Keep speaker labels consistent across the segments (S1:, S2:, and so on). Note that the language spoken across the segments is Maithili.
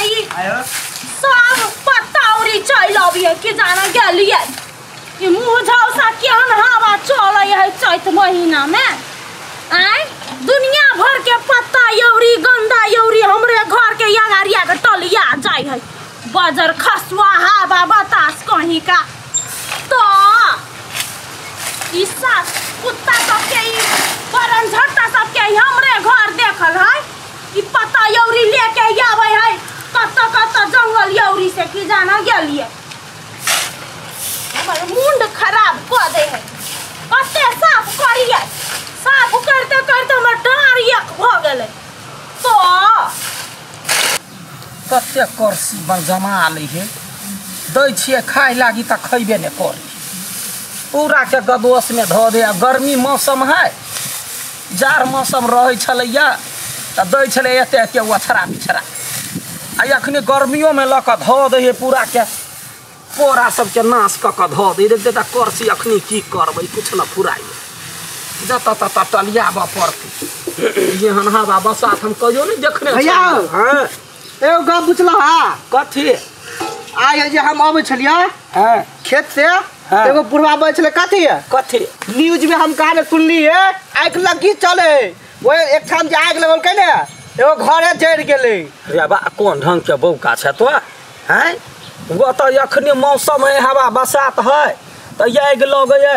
S1: ई सब पत्ता उरी चलि अबियै कि जाने गेलियै ई मुँह झौसा केहन हवा चलै है चैत महीना में। आय दुनिया भर के पत्ता यौरी गंदा यौरी हमरे घर के अगाड़िया के टलिया जाय है। बजर खसुआ हवा बतास कहीं का तो ई सास कुत्ता सबके ई बरन झट्टा सबके हमरे घर देखल है। ई पत्ता यौरी लेके आबै है कत कत जंगल यौरी से की जाना गेलिए। हमर मुंड खराब कऽ दे है। कते साफ करिए, साफ करते करते हमर डाँर एक भऽ गेलै। तो
S2: कते करसी बन जमा लै है, दै छियै खाय लागी तऽ खैबे नहि करी, पूरा के गदोस में धऽ दे। गर्मी मौसम है, जाड़ मौसम रहै छलैया तऽ दै छलै एते एते ओछरा बिछरा, आ अखनी गर्मियोमे लऽ कऽ धऽ दै है पूरा के पोरा सबके नाश कऽ कऽ धऽ दै। देखते तऽ करसी अखनी की करबै, कुछ न फुराइ, जतऽ ततऽ टलियाबऽ पड़तै। एहन हवा बसात हम कहियो नहि देखने।
S3: भैया
S2: हाँ
S3: एगो गप पुछलहुँ। हाँ
S2: कथी?
S3: आइ जे हम अबै छलियै
S2: हाँ
S3: खेत से, एगो बुढ़वा बजै छलै कथी
S2: कथी
S3: न्यूज में हम कहा सुनलियै आगि लगी चले, ओहि एकठाम जे आगि लगलकै ने एगो घरे जरि गेलै।
S2: रे बा कोन ढंग के बौका छै तो हैं? वो तऽ अखनी मौसम है, हवा बसात है तऽ आगि लगै,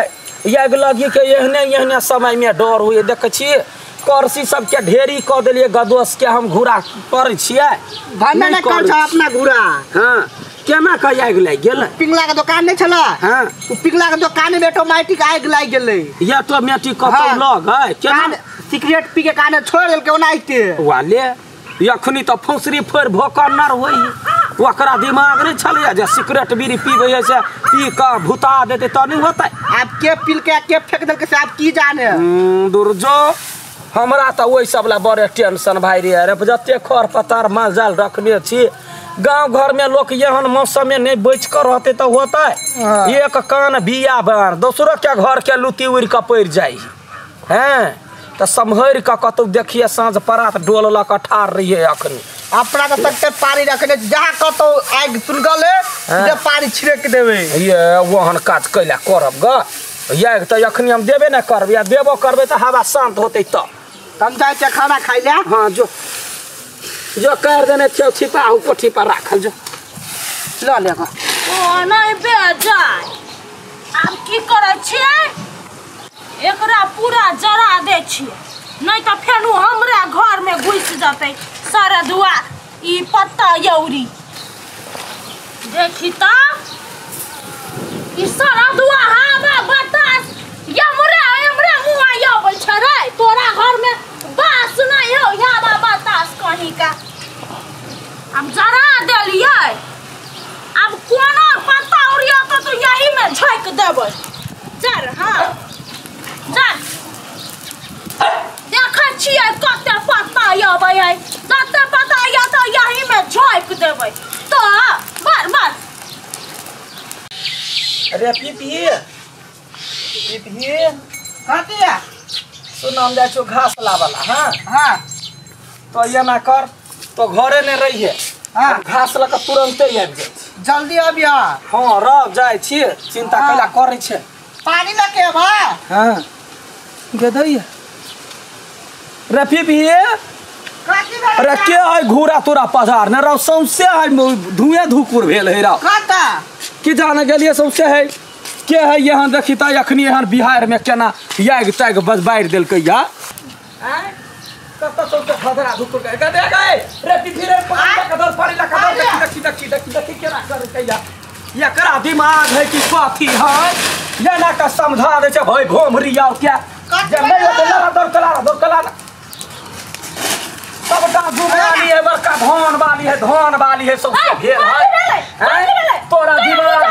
S2: आगि लगी के एहने एहने समय में डर हुए। देखै छियै करसी सबके ढेरी कऽ देलियै गदोस के, हम घूरा करै छियै
S3: भन्ने नहि कर छौ अपना घूरा।
S2: हाँ केना के आगि लागि गेलै?
S3: पिंगला के दुकान नहीं छलै?
S2: हाँ
S3: उ पिंगला के दुकान में ऑटोमेटिक आगि लागि गेलै।
S2: या ऑटोमेटिक कतौ लग है केना?
S3: सिगरेट पी के काने छोड़ देलकै ओनाहिते।
S2: वाले अखनी तऽ फौसरी फोड़ि भोकन्नर होइ, ओकरा दिमाग नहि छलैया जे सिगरेट बीड़ी पीबै है से पी कऽ भुता देतै तऽ नहि होतै।
S3: आब के पीलकै के फेंक देलकै से आब की जाने।
S2: दुर्जो हमरा तऽ ओहि सब ला बड़े टेंशन भाई रे। अरे जते खर पतार माल जाल रखने छी, गाँव घर में लोग एहन मौसम में नहीं बच कर रहते तो होता है। एक कान बिया बार दोसरो के घर के लुती उड़ के पड़ जाए हैं तो सम्हर के कतौ देखिए साँझ परात डोल लऽ कऽ ठाढ़ रहिए। अखनी
S3: अपना के तक पानी रखने जहाँ कतौ आगि सुनगले जे पानी छिड़क देबै।
S2: ये ओहन काज कैला करब ग? ये तऽ अखनी हम देबे नहि करब, या देबो करबै तऽ हवा शांत होतै तब।
S3: हम जाइ छियै खाना खाइ लए।
S2: हाँ जो जो कर देने छियौ छिपा हो कोठी पर राखल जो
S3: लऽ ले।
S1: ओ नहि बेजाय, आब की करै छियै एकरा पूरा जरा दै छियै, नहि तऽ फेनु हमरा घर में घुसि जेतै सरदुआ ई पत्ता यौरी। देखी तऽ ई सरदुआ हवा बतास यमरे यमरे मुँह अबै छै रे। तोरा घर में बास नहीं हो हवा बतास कहीं का। अब जरा देलियै, अब कोनो पत्ता उड़िया तो यही में झोंकि देबै। जर हाँ जर देखै छियै कते पत्ता अबै है, जते पत्ता अबै तऽ यही में झोंकि देबै। तो मार मार।
S2: अरे पीपी पीपी
S3: कथी है?
S2: सुन हम जाइ छियौ घास लाबला। हाँ
S3: हाँ
S2: तो एना कर तो घरे नहि रहिए,
S3: हाँ
S2: घास लऽ कऽ तुरन्ते आबि जाइ छी।
S3: जल्दी अबिह।
S2: हाँ रह जाइ छियै, चिंता कैला करै छै।
S3: पानी लऽ के अबह।
S2: हाँ गदैया रे पीपी अरे के है घूरा तोरा पजार ने रौ सौंसे है धुएं धुकुर भेल है रौ।
S3: कतऽ
S2: की जाने गेलियै सौंसे है के है यहाँ देखी तऽ अखनी एहन बिहार में केना याग ताग बस बारि देलकै या। कतऽ सौंसे खदरा धुकुर के गदे गए रे पीपी रे पानी लऽ कऽ पानी लऽ कऽ देखी देखी देखी देखी केना करकै या। एकरा दिमाग है कि कथी है एना कऽ समझा दै छै भाई भोमरी आउ क्या जे नहि होतै लड़ा दौड़ कला दौड़ कला सबटा जुबानी है बड़का धन वाली है, धन वाली है सबसे भेल है। तोरा दिमाग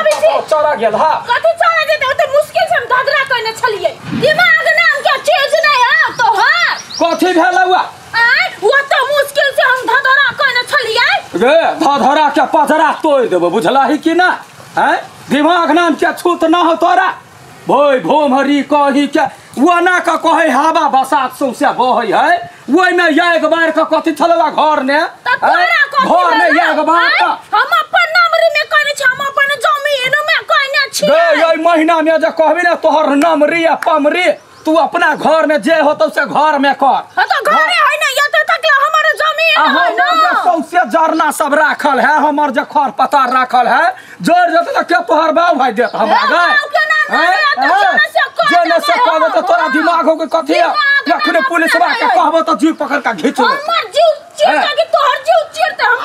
S2: चढ़ गेल। हां
S1: कथी चढ़ जेतै? ओते मुश्किल से हम धधरा कइने छलियै। दिमाग नाम के चीज नै है तो। हां
S2: कथी भेल हुआ?
S1: आय ओते मुश्किल से हम धधरा कइने छलियै।
S2: रे धधरा के पजरा तोड़ देबो बुझलही कि ना? हैं दिमाग नाम के छूत ना हो तोरा। भोय भोमरी कही के ओना के कहे हवा बसात सौंसे बहै है, ओहिमे एक बार के कथी छलवा घर ने
S1: त तोरा
S2: घर में आग बार
S1: हम अपन नमरी में कहने छी हम अपन जमीन में कहने छी
S2: गए एहि महीना में जे कहबी ने तोहर नमरी आ पमरी तू अपना घर में जे होतौ से घर में कर।
S1: हां तो घरे है ना यत तक हमर जमीन है ना
S2: हमर जे सौंसे जरना सब राखल है हमर जे खर पतार राखल है जर जत त के तोहर बाप भाई देत हमरा गए जे से कहबो त तोरा दिमाग हो के कथी है अखने पुलिस बा के कहबो त जीव पकड़ के घींच ले
S1: हमर जीव चीर के तोहर जीव चीर त हम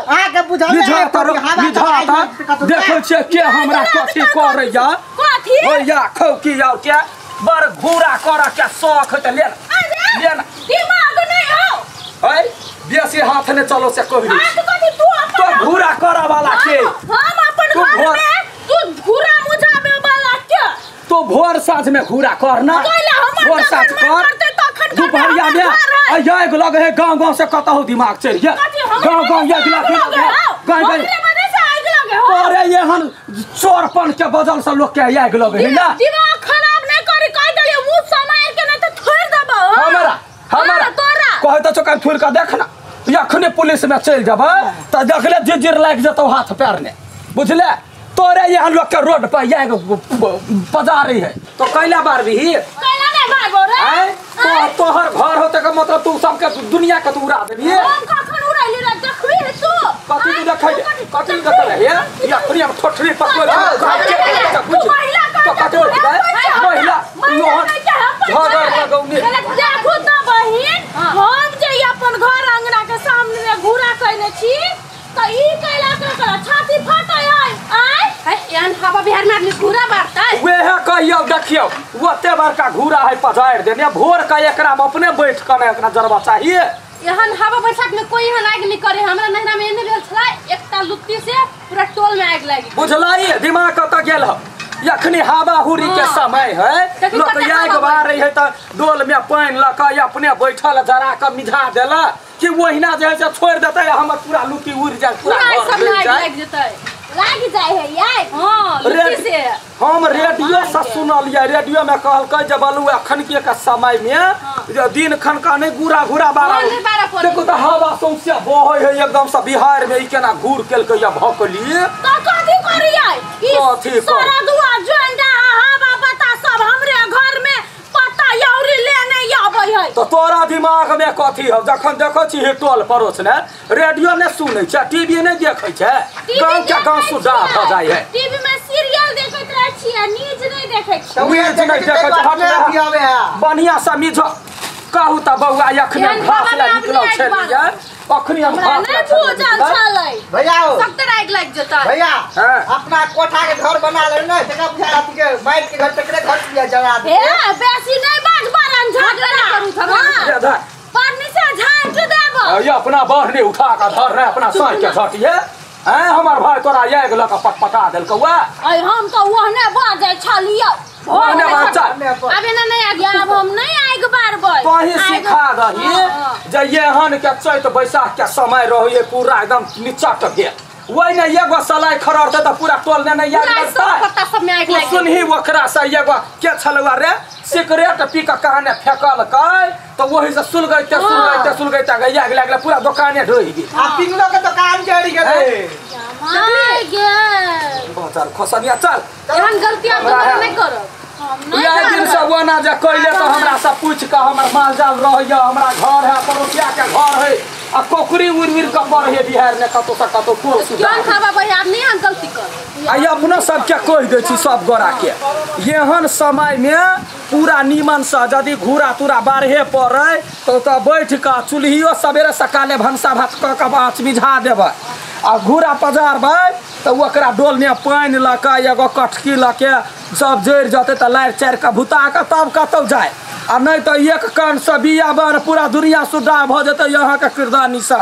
S3: आ के बुझल
S2: बुझाता देखै छियै के हमरा कथी करैया
S1: कथी
S2: होया खौकी आउ के बड़ घूरा कर के शौक त ले ले ना
S1: दिमाग नहीं हो
S2: ऐ बेसी हाथ ने चलो से कहि
S1: हाथ कथी तू अपन
S2: तो घूरा कर वाला के
S1: हम अपन घर में तू घूरा मुझाबे वाला के
S2: तो भोर साँझ में घूरा कर ना भोर साँझ कर दुपहरिया में आ आगि लगे है गांव गांव से कतहु दिमाग चढ़ गया गांव गांव आगि लगे गांव गांव तोरे एहन चोरपन के बदल से लोग के आगि लगे है ना
S1: दिमाग खराब नहीं करी कह देलिए मुंह समार के नहीं त थोड़ देबो
S2: हमरा हमरा
S1: तोरा
S2: कहै त चोकन थोड़ के देख ना अखने पुलिस में चलि जेबै त देखले जिजिर लागि जेतौ हाथ पैर ने बुझले तोरे यहाँ लोग के रोड पर आगि पजारी है तो कैला बारबी
S1: कैला नहीं बारबो रे
S2: तो तोहर घर होते के मतलब तू सबके दुनिया के तू उड़ा देबी
S1: हम कखन उड़ैली रे देखबी तू
S2: कथी तू देखै कथी देखै हे अखनी हम ठोठरी पकड़ के
S1: तू महिला
S2: तो कथी महिला लोहन झगड़ लगौनी
S1: देखू त बहिन हम जे अपन घर अंगना के सामने घूरा कइने छी त ई कैला के छाती फटै है आय
S4: एहन हवा बिहार में आदमी घूरा बारतै
S2: वेह कहियौ देखियौ ओते बड़का घूरा है पजारि देने भोर के एकरा में अपने बैठ के ने एकरा जरबा चाहिए
S4: एहन हवा बरसात में कोई एहन आगि नहीं करे हमरा नहरा में एहन भेल छलै एकटा लुत्ती से पूरा टोल में आगि लागि
S2: बुझलाई दिमाग कत गेल हो अखनी हवा हुरी के समय है लोग आगि बारै है त डोल में पानि लऽ के अपने बैठल जरा के मिझा देला कि ओहिना जे है से छोड़ि देतै हमर पूरा लुत्ती उड़ि जाय पूरा
S4: घर
S2: सब
S4: में आगि लागि जेतै
S1: लागि जाय है यार
S4: हां लुत्ती से
S2: हम रेडियो से सुनलियै रेडियो में कहलकै जे बलू अखन के समय में जे दिन खनका नहीं घूरा घूरा बारा देखो त हवा सौंसे बहै है एकदम से बिहार में ई केना घूर केलकै या भकली
S1: त कथी करियै
S2: कथी
S1: सारा दुआ जोंडा हवा पता सब हमरे घर में पता यौरी लेने आबै है
S2: तो तोरा दिमाग में कथी हो जखन देखै छी टोल पड़ोस ने रेडियो ने सुनै छै टीवी ने देखै छै गांव के गांव सुधा भ जाइ है
S1: टीवी में सीरियल देखैत रहै छी आ न्यूज नहीं देखै छी
S2: न्यूज नहीं देखै छी बढ़िया से मिझ कहू त बौआ अखने घास ले निकलल छलियै अखनी हम घास
S1: नहीं बुझल छलै
S3: भैया
S4: सब आगि लागि जेतै
S3: भैया अपना कोठा के घर बना ले ने तकरा बुझा रात के माइट के घर तकरे घर किया जरा
S1: हे बेसी नहीं बाज बारन झगड़ा
S4: करू झगड़ा
S1: पानी से झाट देबो
S2: ये अपना बहनी उठा के धर रे अपना साई के झटिए हैं हमर भाई तोरा आगि लऽ के पटपटा देलकौ
S1: अरे हम तो ओहने बाजै छलियै
S2: ओहने बाजै
S4: आब एना नहीं आगि
S1: आब हम नहीं आगि बारबै
S2: तोही सिखा दही जे एहन के चैत बैसाख के समय रहै पूरा एकदम निचट गेल वही ने एगो सलाई खरड़तै त पूरा टोल ने नहीं आगि लगतै
S4: पत्ता सब में आगि लागि
S2: सुनही ओकरा से एगो के छलुआ रे सिगरेट पी के कहाने फेकलकै त वही से सुलगैते सुलगैते सुलगैते आगि लागलै पूरा दोकाने ढहि गेल
S3: आ पिंगलो के दोकान जरि गेलै
S1: my गेल
S2: चल खोसनिया चल
S4: एहन गलती आब दोबारा नहीं करब
S2: इएह दिन से ओना जे कैले त हमरा से पूछि के हमर माल जाल रहैया हमरा घर है पड़ोसिया के घर है आ कोकरी उड़ उड़ के पड़े है बिहार में कतौ से कतौ टोल सुधा
S4: केहन हवा बहे आब नहीं एहन गलती कर
S2: आ अपना सबके कहि दै छी सब गोरा के एहन समय में पूरा नीमन से यदि घूरा तूरा बारहे पड़ै तऽ ओतऽ बैठ कऽ चूल्हियो सवेरे सकाले भनसा भात कऽ के आँच मिझा देबै आ घूरा पजारबै तऽ ओकरा डोलमे पानि लऽ कऽ एगो कटकी लऽ के सब जरि जेतै तऽ लारि चारि कऽ भुता कऽ तब कतौ जाय आ नहीं तऽ एक कान से बिया बन पूरा दुनिया सुड्डा भऽ जेतै अहाँके किरदानीसँ।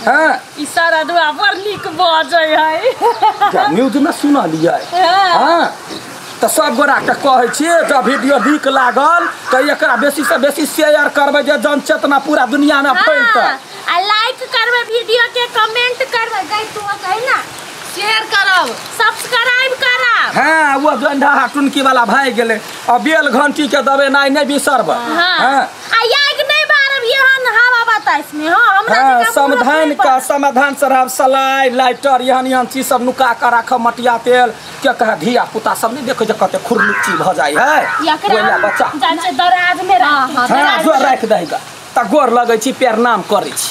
S2: हँ
S1: ई सारा दुआ बड़ नीक बजै है
S2: न्यूजमे सुनलियै। हँ तऽ सब गोराके कहै छियै जब वीडियो नीक लागल तऽ एकरा बेसीसँ बेसी शेयर करबै जे जनचेतना पूरा दुनियामे फैलतै।
S1: आ लाइक करबै वीडियो के, कमेंट करबै, गई तू कहि ना
S4: शेयर करब,
S1: सब्सक्राइब करब।
S2: हाँ वो गंढा टुनकी वाला भाई गेलै आ बेल घंटी के दबेनाइ नहि बिसरबै।
S1: हाँ आ आगि नहि बारब एहन हवा बतास में। हां हमरा
S2: हाँ,
S1: जकाँ
S2: समाधान का समाधान शराब सलाई लाइटर एहन एहन चीज सब नुका के राख, मटिया तेल के कहे धिया पुता सब नहीं देखे जे कते खुरलुच्ची भ जाय है, ओइ ला बच्चा
S1: जाइ छै दराज में राख।
S2: हाँ, जो राख दही गा त गोर लगै छी, प्रणाम करै छी।